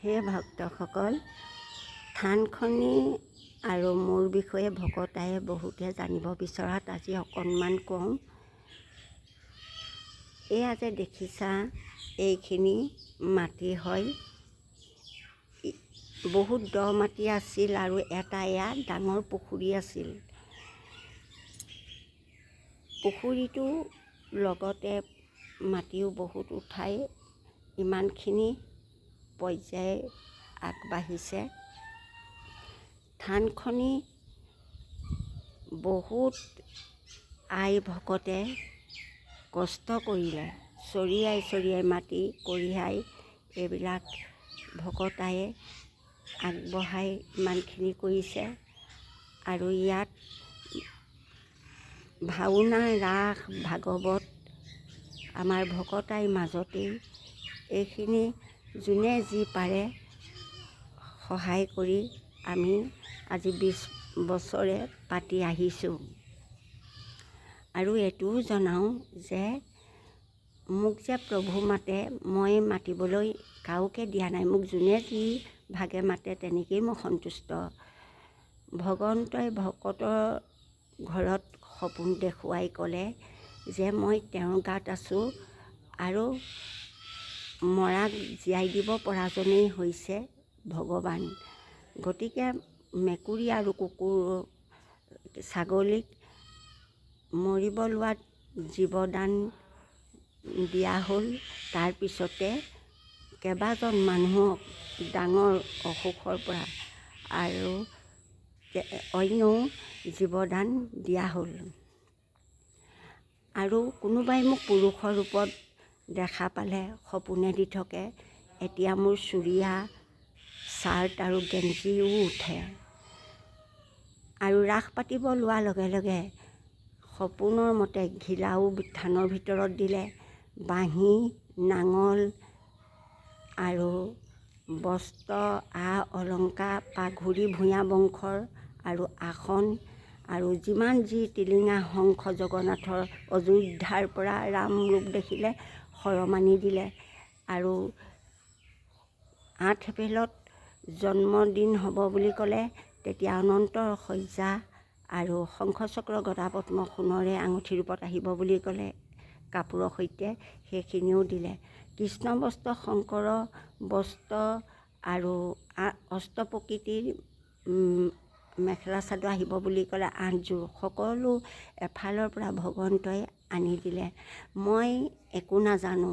হে ভক্তসকল, থানখনি আৰু মোৰ বিষয়ে ভকতায়ে বহুতে জানিব বিচৰাত আজি অকণমান কওঁ। এয়া যে দেখিছা এইখিনি মাটি হয়, বহুত দ মাটি আছিল আৰু এটা এয়া ডাঙৰ পুখুৰী আছিল। পুখুৰীটো লগতে মাটিও বহুত উঠাই ইমানখিনি পৰ্যায় আগবাঢ়িছে। থানখনি বহুত আই ভকতে কষ্ট কৰিলে, চৰিয়াই চৰিয়াই মাটি কঢ়িয়াই এইবিলাক ভকতায়ে আগবঢ়াই ইমানখিনি কৰিছে। আৰু ইয়াত ভাওনা, ৰাস, ভাগৱত আমাৰ ভকতাইৰ মাজতেই এইখিনি যোনে যি পাৰে সহায় কৰি আমি আজি 20 বছৰে পাতি আহিছোঁ। আৰু এইটোও জনাওঁ যে মোক যে প্ৰভু মাতে, মই মাতিবলৈ কাৰোকে দিয়া নাই, মোক যোনে যি ভাগে মাতে তেনেকেই মই সন্তুষ্ট। ভগৱন্তই ভকতৰ ঘৰত সপোন দেখুৱাই ক'লে যে মই তেওঁৰ গাত আছোঁ আৰু মৰাক জীয়াই দিব পৰাজনেই হৈছে ভগৱান। গতিকে মেকুৰী আৰু কুকুৰ ছাগলীক মৰিব লোৱাত জীৱদান দিয়া হ'ল। তাৰপিছতে কেইবাজন মানুহক ডাঙৰ অসুখৰ পৰা আৰু অন্যও জীৱদান দিয়া হ'ল। আৰু কোনোবাই মোক পুৰুষৰ ৰূপত দেখা পালে সপোনে দি থাকে। এতিয়া মোৰ চুৰিয়া, চাৰ্ট আৰু গেঞ্জিও উঠে। আৰু ৰাস পাতিব লোৱাৰ লগে লগে সপোনৰ মতে ঘিলাও থানৰ ভিতৰত দিলে, বাঁহী, নাঙল আৰু বস্ত্ৰ, আ অলংকাৰ, পাঘুৰি ভূঞা বংশৰ আৰু আসন আৰু যিমান যি টিলিঙা শংখ জগন্নাথৰ অযোধ্যাৰ পৰা ৰাম ৰূপ দেখিলে শৰমানি দিলে। আৰু 8 এপ্ৰিলত জন্মদিন হ'ব বুলি ক'লে, তেতিয়া অনন্তৰ শয্যা আৰু শংখ চক্ৰ গদা পদ্ম সোণৰে আঙুঠি ৰূপত আহিব বুলি ক'লে, কাপোৰৰ সৈতে সেইখিনিও দিলে। কৃষ্ণ বস্ত্ৰ, শংকৰ বস্ত্ৰ আৰু অষ্টপ্ৰকৃতিৰ মেখেলা চাদৰ আহিব বুলি ক'লে, 8যোৰ সকলো এফালৰ পৰা ভগৱন্তই আনি দিলে। মই একো নাজানো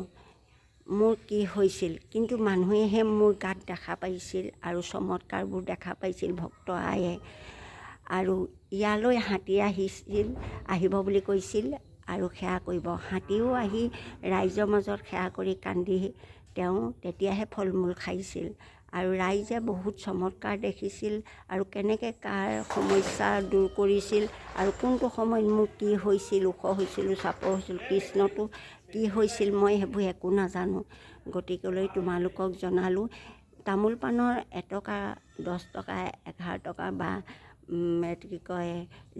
মোৰ কি হৈছিল, কিন্তু মানুহেহে মোৰ গাত দেখা পাইছিল আৰু চমৎকাৰবোৰ দেখা পাইছিল ভক্ত আয়ে। আৰু ইয়ালৈ হাতী আহিছিল, আহিব বুলি কৈছিল আৰু সেৱা কৰিব। হাতীও আহি ৰাইজৰ মাজত সেৱা কৰি কান্দি তেওঁ তেতিয়াহে ফল মূল খাইছিল। আৰু ৰাইজে বহুত চমৎকাৰ দেখিছিল আৰু কেনেকৈ কাৰ সমস্যা দূৰ কৰিছিল আৰু কোনটো সময়ত মোৰ কি হৈছিল, ওখ হৈছিলোঁ, চাপৰ হৈছিলোঁ, কৃষ্ণটো কি হৈছিল মই সেইবোৰ একো নাজানো। গতিকেলৈ তোমালোকক জনালোঁ। তামোল পাণৰ 1 টকা, 10 টকা, 11 টকা বা এইটো কি কয়,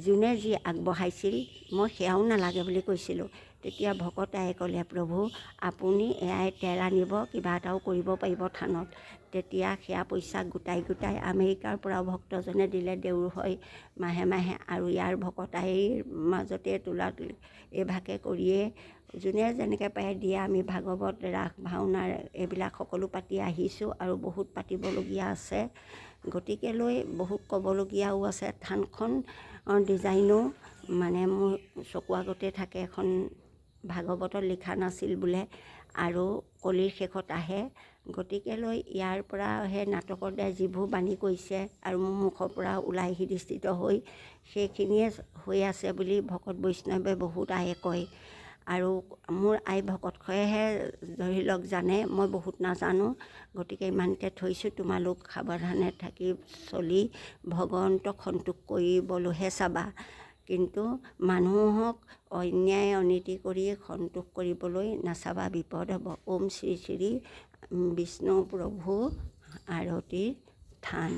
যোনে যি আগবঢ়াইছিল মই সেয়াও নালাগে বুলি কৈছিলোঁ। তেতিয়া ভকতাই ক'লে, প্ৰভু আপুনি এয়াই তেল আনিব, কিবা এটাও কৰিব পাৰিব থানত। তেতিয়া সেয়া পইচা গোটাই গোটাই আমেৰিকাৰ পৰাও ভক্তজনে দিলে, দেউৰ হয় মাহে মাহে। আৰু ইয়াৰ ভকতাইৰ মাজতে তোলা তুলি এইভাগে কৰিয়ে যোনে যেনেকৈ পাৰে দিয়ে। আমি ভাগৱত, ৰাস, ভাওনা এইবিলাক সকলো পাতি আহিছোঁ আৰু বহুত পাতিবলগীয়া আছে। গতিকেলৈ বহুত ক'বলগীয়াও আছে। থানখন ডিজাইনো মানে মোৰ চকু আগতে থাকে, এখন ভাগৱতত লিখা নাছিল বোলে আৰু কলিৰ শেষত আহে। গতিকেলৈ ইয়াৰ পৰা সেই নাটকৰ দ্বাৰাই যিবোৰ বাণী কৰিছে আৰু মোৰ মুখৰ পৰা ওলাই হৃদস্থিত হৈ সেইখিনিয়ে হৈ আছে বুলি ভকত বৈষ্ণৱে বহুত আয়ে কয়। আৰু মোৰ আই ভকতসেহে ধৰি লওক জানে, মই বহুত নাজানো। গতিকে ইমানতে থৈছোঁ। তোমালোক সাৱধানে থাকি চলি ভগৱন্তক সন্তোষ কৰিবলৈহে চাবা, কিন্তু মানুহক অন্যায় অনীতি কৰি সন্তোষ কৰিবলৈ নাচাবা, বিপদ হ'ব। ওম শ্ৰী শ্ৰী বিষ্ণু প্ৰভু আৰতিৰ থান।